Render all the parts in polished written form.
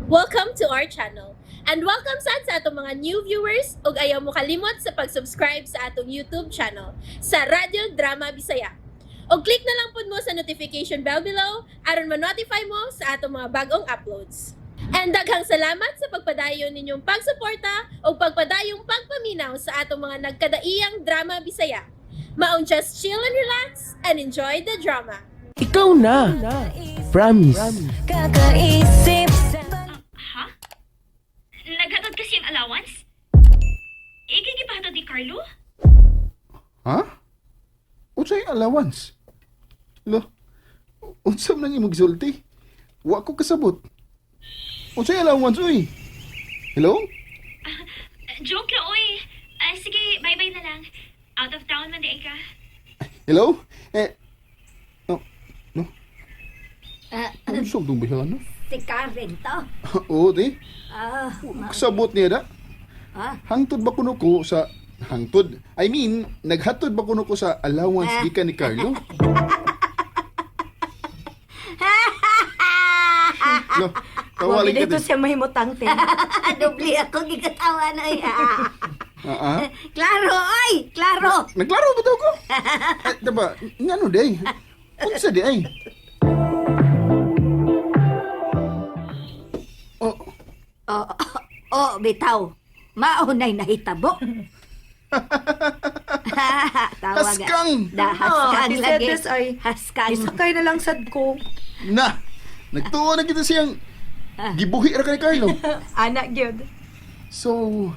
Welcome to our channel. And welcome sad sa atong mga new viewers ug ayaw mo kalimot sa pag-subscribe sa atong YouTube channel sa Radyo Drama Bisaya. Og click na lang pud mo sa notification bell below aron ma-notify mo sa atong mga bagong uploads. And daghang salamat sa pagpadayon ninyong pagsuporta ug pagpadayong pagpaminaw sa atong mga nagkadaiyang drama Bisaya. Maong just chill and relax and enjoy the drama. Ikaw na. Promise. Kakaisip sa Ha? Naghatod kasi ang allowance? Ikay gipahatod ni Carlo? Ha? Unsay allowance? Lo, unsa man ang imong gisulti? Wa ko kasabot. Unsay allowance uy? Hello? Joke ra, oy. Ah, sige, bye-bye na lang. Out of town man di ka. Hello? Eh, no, no. Ah, Unsa tong bayhan, no? si Karen to. Oo, di. Ah, Kasabot niya da. ah, Hangtod ba kuno ko sa hangtod? I mean, naghatod ba kuno ko sa allowance gikan ni Carlo? Lo, Wag tawalig ka dito din. siya mahimutang te. Doble ako gikatawa na ya. Ah, ah. Klaro, oy! Klaro! Naglaro ba daw ko? Eh, diba, ngano day? Unsa di ay? Oh, Oh, oh, oh, bitaw. Maunay nahitabo. Tawag. Haskang! Da, haskang Oh, lagi. Ate ay. Haskang. Isakay na lang sad ko. Na! Nagtuo na kita siyang gibuhi ra ka ni Carlo. Ana gyud. So,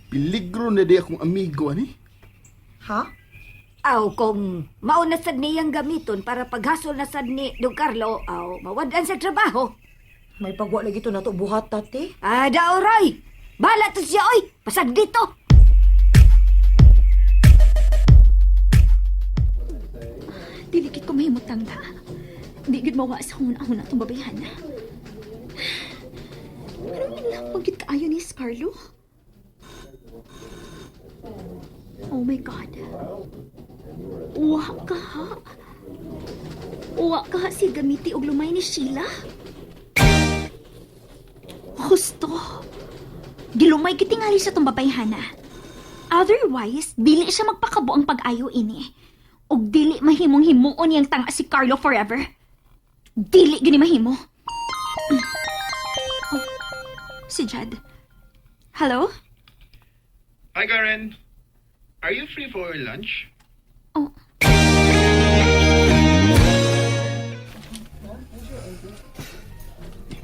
piligro na di akong amigo, ani? Ha? Aw, kung mauna sad niyang gamiton para paghasol na sad ni Don Carlo, aw, mawadan sa trabaho. May pagwa lagi to nato buhat tate. Ah, daoray! Bala to siya, oy! Pasag dito! Dili gid ko mahimutang da. Di gid mawa sa huna-huna tong babayhan na. Anong inlampang gid kaayo ni Carlo? Oh my God. Wa ka ha? Wa ka ha si gamiti og lumay ni Sheila? Husto. Gilumay gitingali sa tong babayhana. Otherwise, dili siya magpakabuang pag-ayo ini. Og dili mahimong himuon niyang tanga si Carlo forever. Dili gini mahimo. Oh, si Jed. Hello? Hi, Karen. Are you free for lunch? Oh,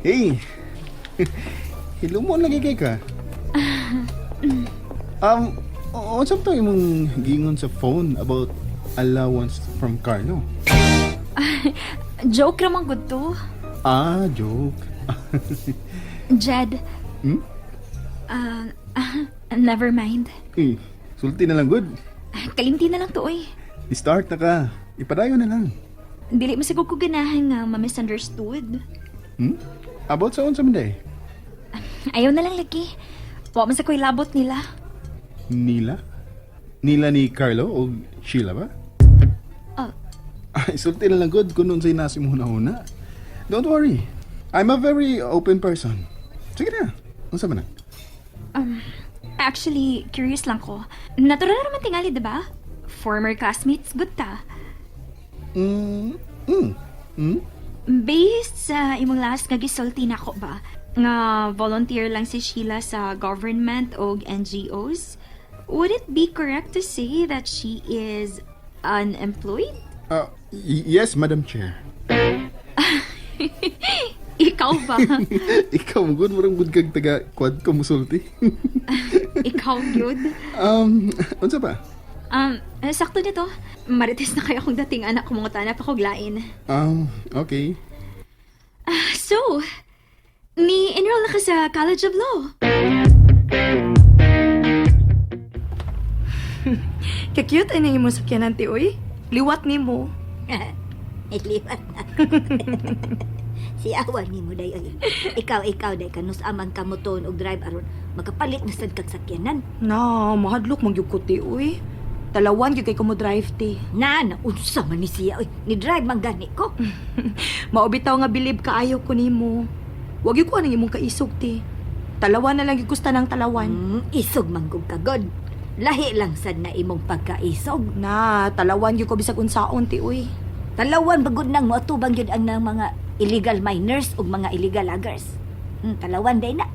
Hey! Hello mo lagi kay ka. Um, unsa to imong giingon sa phone about allowance from Carlo? Joke ramang good to. Ah, joke. Jed. Hmm? Ah, never mind. Eh, sulti na lang good. Kalimti na lang to, oy. Start na ka. Ipadayon na lang. Dili masagog ko ganahan nga ma-misunderstood. Hmm? About sa unsa man day? Ayaw na lang lagi. Wa man sa ko'y labot nila. Nila? Nila ni Carlo o Sheila ba? Ah. Ay, sulti na lang good kung unsay nasi mo una. Don't worry. I'm a very open person. Sige na. Unsa man na? Actually, curious lang ko. Natural na naman tingali, di ba? Former classmates, good ta. Based sa imong last nga gisulti nako ba, nga volunteer lang si Sheila sa government o NGOs, would it be correct to say that she is unemployed? Yes, Madam Chair. Ikaw ba? Ikaw, good, murang good kag taga quad ko musulti. Ikaw, good? Unsa ba? Sakto nito. Marites na kayo akong dating anak ko mga tanap ako lain. Okay. So, ni-enroll na ka sa College of Law. Ka-cute ay imong sakyanan ti oy. Liwat nimo. Iliwan ako. Si awa ni mo day oy. Ikaw day kanus amang kamoton og drive aron makapalit na sad kag sakyanan. Na, mahadlok man gyud ko ti oy. Talawan gyud kay ko mo drive ti. Na, na unsa man ni siya oy. Ni drive man gani ko. Mao bitaw nga bilib kaayo ko nimo. Wag gyud ko anang imong kaisog, te. Talawan na lang gyud gusta ng talawan. Isog manggug ka god. Lahi lang sad na imong pagkaisog. Na, talawan gyud ko bisag unsaon, te, uy. Talawan bagod nang moatubang gyud ang nang mga illegal miners ug mga illegal loggers. Talawan day na.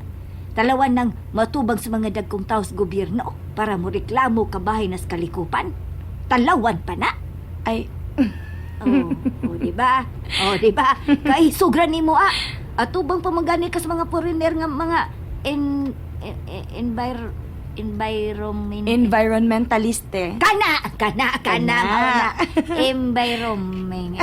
Talawan nang moatubang sa mga dagkong tawo sa gobyerno para mo reklamo kabahin nas kalikupan. Talawan pa na. Ay, Oh, oh, di ba? Oh, di ba? Kay sugra nimo ah. Atubang pamagani ka sa mga foreigner nga mga en, en, envir, environment environmentalist, te. Kana, kana, kana, Kana. kana. Environment.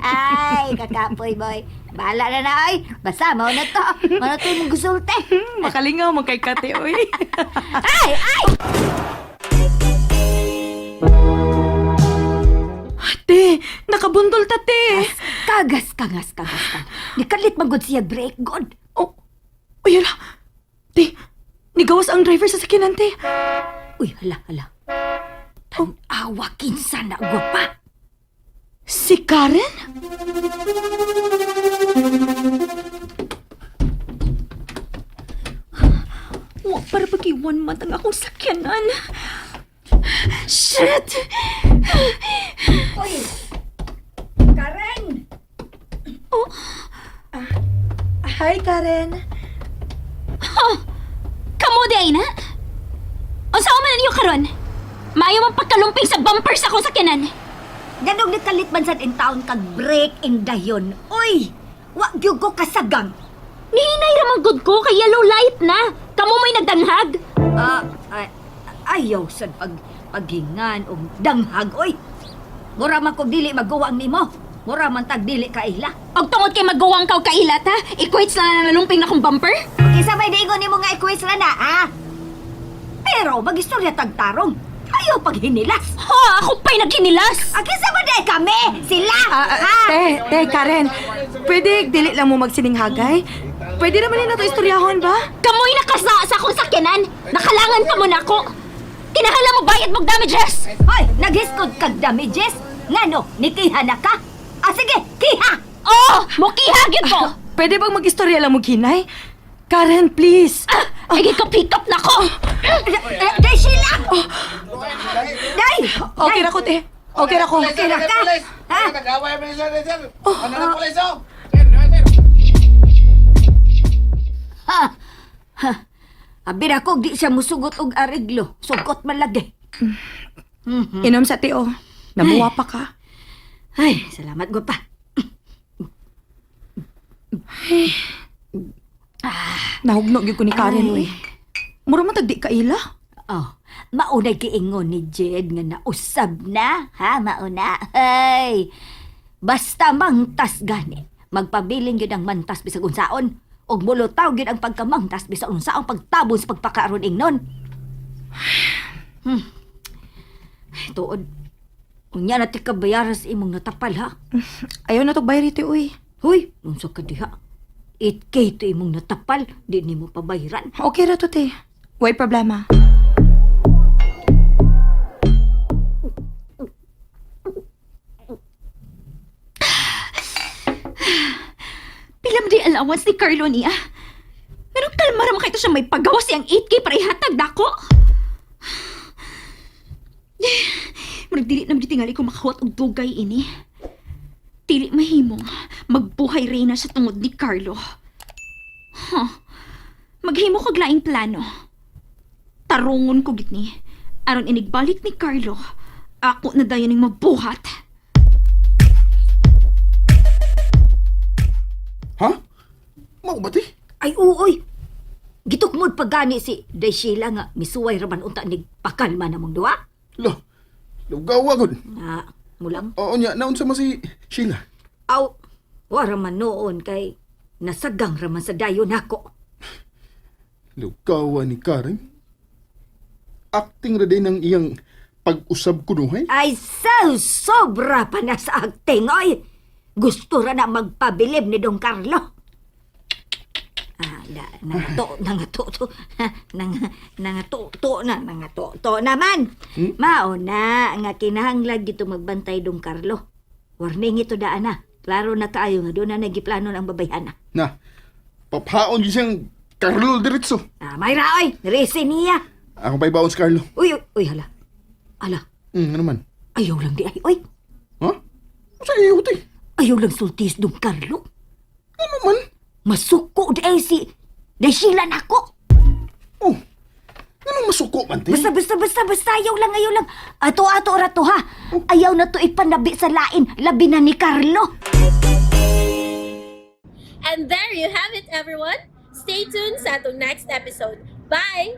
Ay, kakapoy boy. Bahala na na ay. Basta mao na to. Mao na to imong gusulte. Makalingaw man kay ka, te, uy. Ay, ay. Te, nakabundol ta, te. Kagas, kagas, kagas ka. Nikalit man gud siya break god. Oh, uy, hala. Te, nigawas ang driver sa sakinan, te. Uy, hala, hala. Tan-awa kinsa na gwapa. Si Karen? Wa para pag 1 month ang akong sakyanan. Shit! Uy! Karen! Oh, Hi, Karen. Kamo di ay na? Unsa man na ninyo karon? Maayo man pagkalumping sa bumper sa akong sakyanan. Ganong nikalit man sad in town kag break in dayon. Uy! Wa gyud ko kasagang. Nihinay ra man gud ko kay yellow light na. Kamo may nagdanghag. Ah, ay, ayaw sad pag paghingan og danghag oy. Mura man kog dili maguwang nimo. Mura man tag dili ka ila. Og tungod kay maguwang ka og kailat ha, equates na nalumping na akong bumper? Kinsa may diingon nimo nga quiz ra na, ha? Pero magistorya tag tarong. Ayaw paghinilas. Ha, ako pa'y naghinilas. Ah, kinsa man day kami? Sila. Ah, ah, ha? te, te, Karen. Pwede dili lang mo magsininghagay? Pwede naman na to istoryahon ba? Kamoy nakasa sa akong sakyanan. Nakalangan pa mo nako. Kinahanglan mo bayad mog damages. Hoy, naghiskod kag damages? Ngano, nikiha na ka? Ah, sige, kiha! Oh, mukiha gyud ko. Pwede bang mag-istorya lang mo, Kinay? Karen, please. Ah, ay ka pick up nako. Day, Sheila! Day! Okay ra ko, te. Okay ra ko. Okay ra ka? Ha? Ha? Ha? Abi na ko, di siya musugot og areglo. Sugot man lagi. Inom sa teo. Namuwa pa ka. Ay, salamat gwapa. Nahugno gyud ko ni Karen, Ay. uy. Mura man tag di ka ila. Oh, maunay giingon ni Jed nga nausab na, ha, mauna. Ay, basta mangtas gani. Magpabilin gyud ang mantas bisag unsaon. Ug mulutaw gyud ang pagkamangtas bisag unsaon pagtabon sa pagpakaaron ingnon. Ay, tuod. Unya na ti kabayaran sa imong natapal ha. Ayaw na tog bayri, te, uy. Hoy, unsa ka diha? 8K to imong natapal, di nimo pabayran. Okay ra to, te. Way problema. Pila man di allowance ni Carlo niya. Pero kalma ra man kay to siya may pagawas siyang 8K para ihatag dako. Murag dili na tingali ko makahuwat og dugay ini. Dili mahimong magbuhay reyna sa tungod ni Carlo. Huh. Maghimo kog laing plano. Tarungon ko gid ni. Aron inigbalik ni Carlo, ako na dayon ning mabuhat. Ha? Mao ba ti? Ay, uoy. Gitukmod pagani si Day Sheila nga misuway raman unta ni pakalma na mong duwa. Lo, lugawa gud. Na, mulang. Oo niya, naunsa man si Sheila. Aw, wara man noon kay nasagang raman sa dayon nako. Lugawa ni Karen. Acting ra din ang iyang pag-usab kunuhay. Ay, so, sobra pa na sa acting, oy. Gusto ra na magpabilib ni Don Carlo. Ah, da, nangato, nangato, to, ha, nang, nangato, to na, nangato, to naman. Mao na, nga kinahanglan gito magbantay Don Carlo. Warning ito daan na. Klaro na kaayo nga doon na nagiplano ng babayhana. Na, Papaon yun siyang Carlo diretso. Ah, may raoy, rese niya. Ako pa ibaon si Carlo. Uy, uy, uy, hala. Hala, Ano man? ayaw lang di ay, uy. Ha? Sa iyo, te. Ayaw lang sultis Dong Carlo. Ano man? Masuko di ay si... Di sila nako. Oh, ano masuko man, te? Basta, basta, basta, basta, ayaw lang, ayaw lang. Ato, ato, rato ha. Ayaw na to ipanabi sa lain, labi na ni Carlo. And there you have it, everyone. Stay tuned sa atong next episode. Bye!